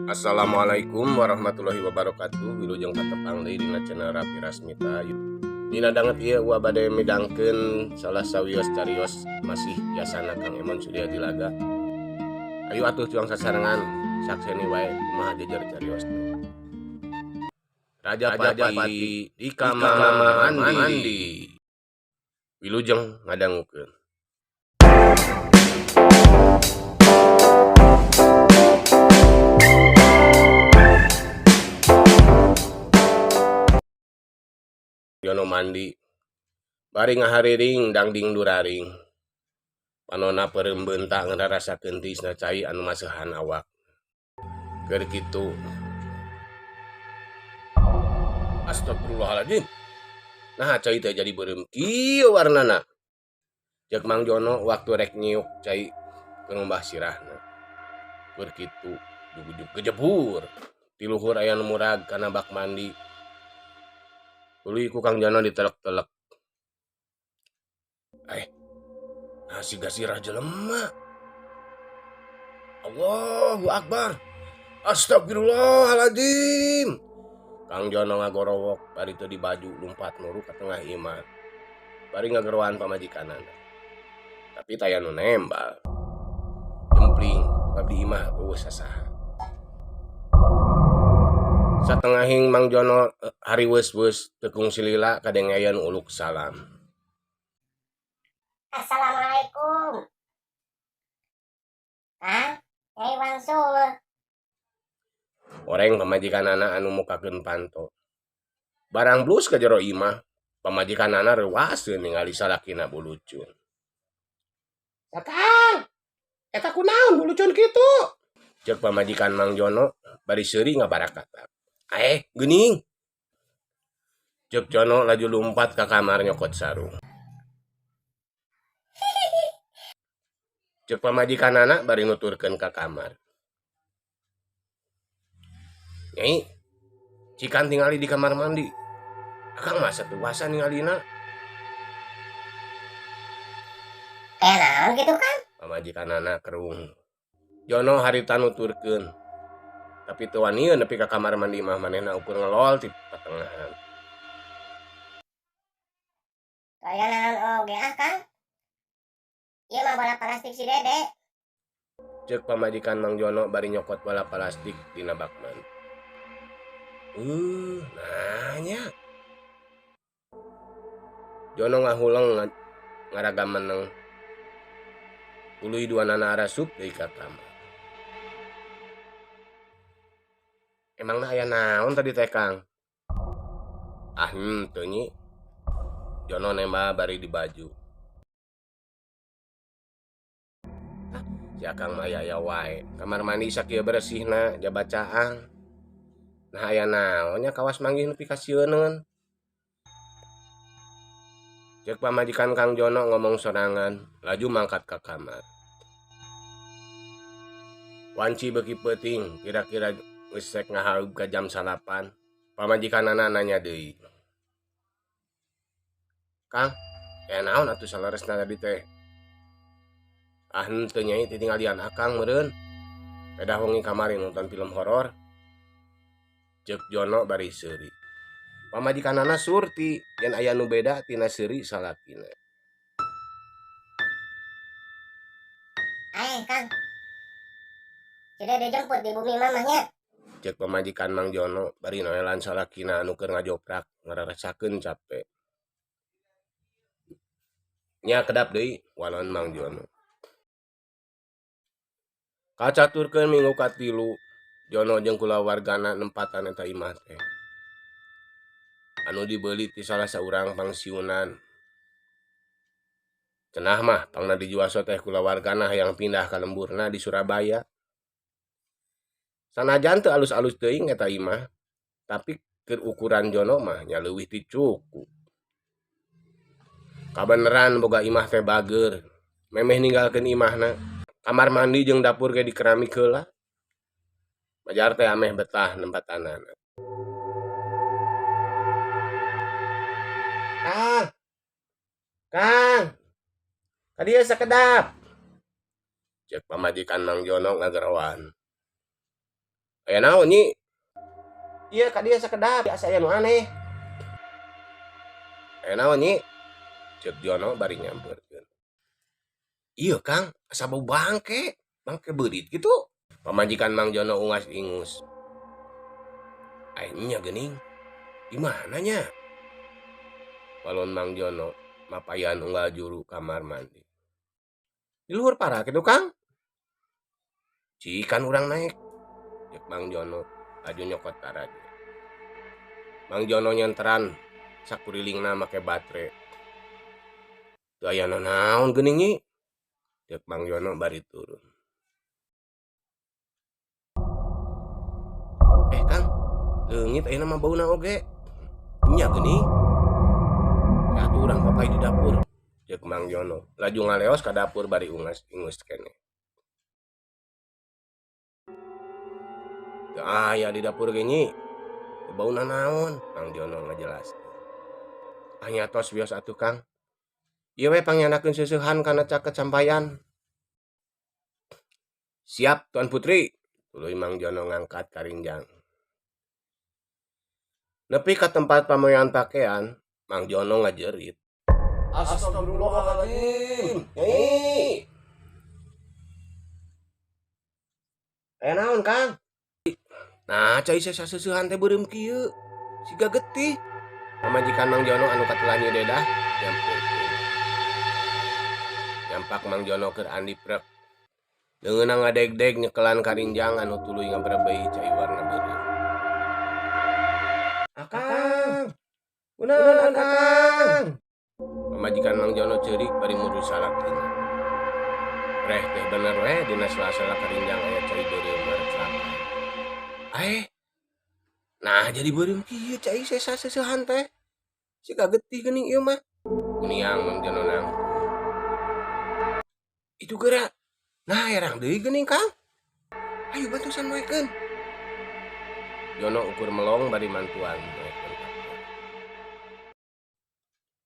Assalamualaikum warahmatullahi wabarakatuh. Wilujeng patepang deui dina channel Rapi Rasmita. Dina danget ieu uwa bade midangkeun salah sawios carios masih jasana Kang Emon Surya Dilaga. Ayo atuh cuang sasarengan sakseni wae kumaha jejer carios. Raja Pati di kamar mandi. Wilujeng ngadangukeun. Jono mandi bari ngahariring dangding duraring panona peureum beunta ngararasakeun tiisna cai anu maseuhan awak keur kitu. Astagfirullahaladzim, nah cai teh jadi beureum kieu warnana. Ceuk Mang Jono waktu rek nyiuk cai keur ngumbah sirahna. Keur kitu jugujug gejebur ti luhur aya nu murag kana bak mandi. Tuluy ku Kang Jono ditelek-telek. Nah siga sirah jelema. Allahu Akbar. Astagfirullahaladzim. Kang Jono ngagorowok bari teu dibaju lumpat nuru ka tengah imah. Bari ngageroan pamajikanana. Tapi taya nu nembal. Jempling bab di imah eueuh sasaha. Satengahing Mang Jono hariweus-weus teu kungsi lila kadenge aya nu uluk salam. Assalamualaikum. Kang, Nyai wangsul. Oreng pamajikanana anu mukakeun panto. Barang blus ka jero imah, pamajikanana reuwaseun ningali salakina bulucun. Sakang, eta kunaon bulucun kitu? Ceuk pamajikan Mang Jono bari seuri ngabarakatak. Geuning. Ceuk Jono laju lumpat ka kamar nyokot sarung. Ceuk pamajikanana bari nuturkeun ka kamar. Nyai, cikan tingali di kamar mandi. Akang mah teu wasa ningalina. Naon kitu Kang? Pamajikanana kerung. Jono harita nuturkeun. Tapi teu wanieun nepi ka kamar mandi mah manehna ukur ngelol ti patengahan. Kaya naon oge ah Kang? Ieu mah bola plastik si Dede. Ceuk pamajikan Mang Jono bari nyokot bola plastik dina bak mandi. Nanya. Jono ngahuleng ngaraga meneng. Tuluy duanana arasup deui ka kamar. Emangna aya naon tadi teh Kang? Ah henteu nyi. Jono nembah bari di baju. Si Akang mah aya-aya wae. Kamar mandi sakieu beresihna jaba caang. Nah aya naon nya kawas manggih nepi ka sieuneun. Ceuk pamajikan Kang Jono ngomong sorangan, laju mangkat ka kamar. Wanci beuki peuting, kira-kira geus rek ngahareub ka jam 9. Pamajikanana nanya deui. Kang, aya naon atuh saleresna tadi teh? Ah henteu nyai titinggalian Akang meureun. Pedah wengi kamari nonton film horor. Ceuk Jono bari seuri. Pamajikanana surti yen aya nu beda tina seuri salakina. Kang. Si Dede jemput di bumi mamahnya. Ceuk pamajikan Mang Jono bari noelan salakina anu keur ngajoprak ngararasakeun cape. Nya kedap deui walon Mang Jono. Kacaturkeun minggu katilu, Jono jeung kulawargana nempatan eta imah teh. Anu dibeuli ti salah saurang pangsiunan. Cenah mah pangna dijuaso teh kulawargana hayang pindah ka lemburna di Surabaya. Sanajan teu alus-alus teuing eta imah, tapi keur ukuran Jono mah nya leuwih ti cukup. Kabeneran boga imah teh bager, memeh ninggalkeun imahna. Kamar mandi jeung dapur ge dikeramik heula. Majar teh ameh betah nempatanana. Kang. Kang. Ka dieu sakedap. Ceuk pamajikan Mang Jono ngageroan. Aya naon nyi? Ieu ka dieu sakedap asa aya nu aneh. Aya naon nyi? Ceuk Jono bari nyampeurkeun. Ieu Kang, asa bau bangke, bangke beurit kitu. Pamajikan Mang Jono ungas ingus. Ai nya geuning. Di mana nya? Balon Mang Jono mapayan unggal juru kamar mandi. Di luhur parah kitu Kang. Cikan urang naek. Ceuk Mang Jono laju nyokot taraje. Mang Jono nyenteran sakurilingna make batre. Teu aya nanaon geuning nyi. Ceuk Mang Jono bari turun. Kang, leungit ayeuna mah bauna oge. Nya geuning. Atuh urang papay di dapur. Ceuk Mang Jono laju ngaleos ka dapur bari ungas ingus keneh. Teu aya di dapur ge nyi. Teu bauna naon, Mang Jono ngajelaskeun. Ah nya tos wios atuh Kang. Ieu we pangyanakeun seuseuhan kana caket sampayan. Siap Tuan Putri, tuluy Mang Jono ngangkat karinjang. Nepi ka tempat pamoyan pakaian, Mang Jono ngajerit. Astagfirullahaladzim. Nyai. Aya naon Kang? Nah, cai seseuhan teh beureum kieu. Siga getih. Pamajikan Mang Jono anu katelah nyi dedah nyampeurkeun. Nyampak Mang Jono keur andi prek. Leungeunna ngadegdeg nyekelan karinjang anu tuluy ngabrebei cai warna beureum. Akang. Kunaon Akang? Pamajikan Mang Jono ceurik bari murus salakina. Reh teh bener we dina sela-sela karinjang aya cai beureum marecakan. Nah jadi beureum kieu cai sesa seuseuhan teh. Siga getih geuning ieu mah. Guniang Mang Jono nangtung. Itu geura. Nah herang deui geuning Kang. Ayo bantusan moekeun. Jono ukur melong bari mantuan moekeun.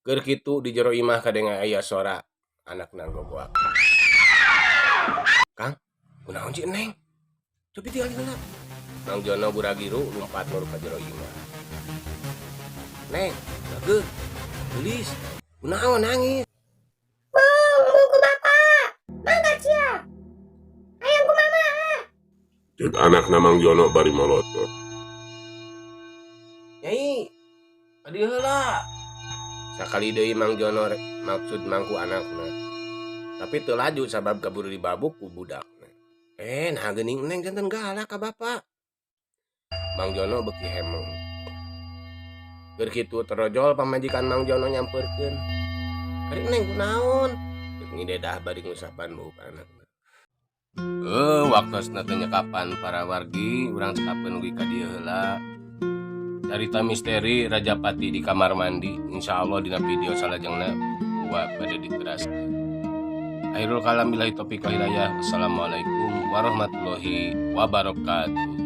Keur kitu di jero imah kadenge aya sora anakna gogoak. Kang, kunaon si Neng? Cobi tinggal heula. Mang Jono guragiru lumpat muru ka jero imah. Neng, gageuh, geulis, kunaon nangis? Bung, buku bapak. Mangga cia. Hayang ku mama. Ceuk anakna Mang Jono bari molotot. Nyai, adi heula. Sakali deui Mang Jono maksud mangku anakna. Tapi teu laju sabab kaburu dibabuk ku budakna. Nah geuning Neng janten galak ka bapak. Mang Jono beuki hemeng. Keur kitu terojol pamajikan Mang Jono nyampeurkeun. Ari Neng kunaon? Ceuk Nyi Dedah bari ngusapan buuk anakna. Waktosna teh nyekapan para wargi, urang cekapeun ugi ka dieu heula. Carita misteri Rajapati di kamar mandi, insyaallah dina video salajengna wa bade diteraskeun. Akhirul kalam billahi taufiq wal hidayah. Wassalamualaikum warahmatullahi wabarakatuh.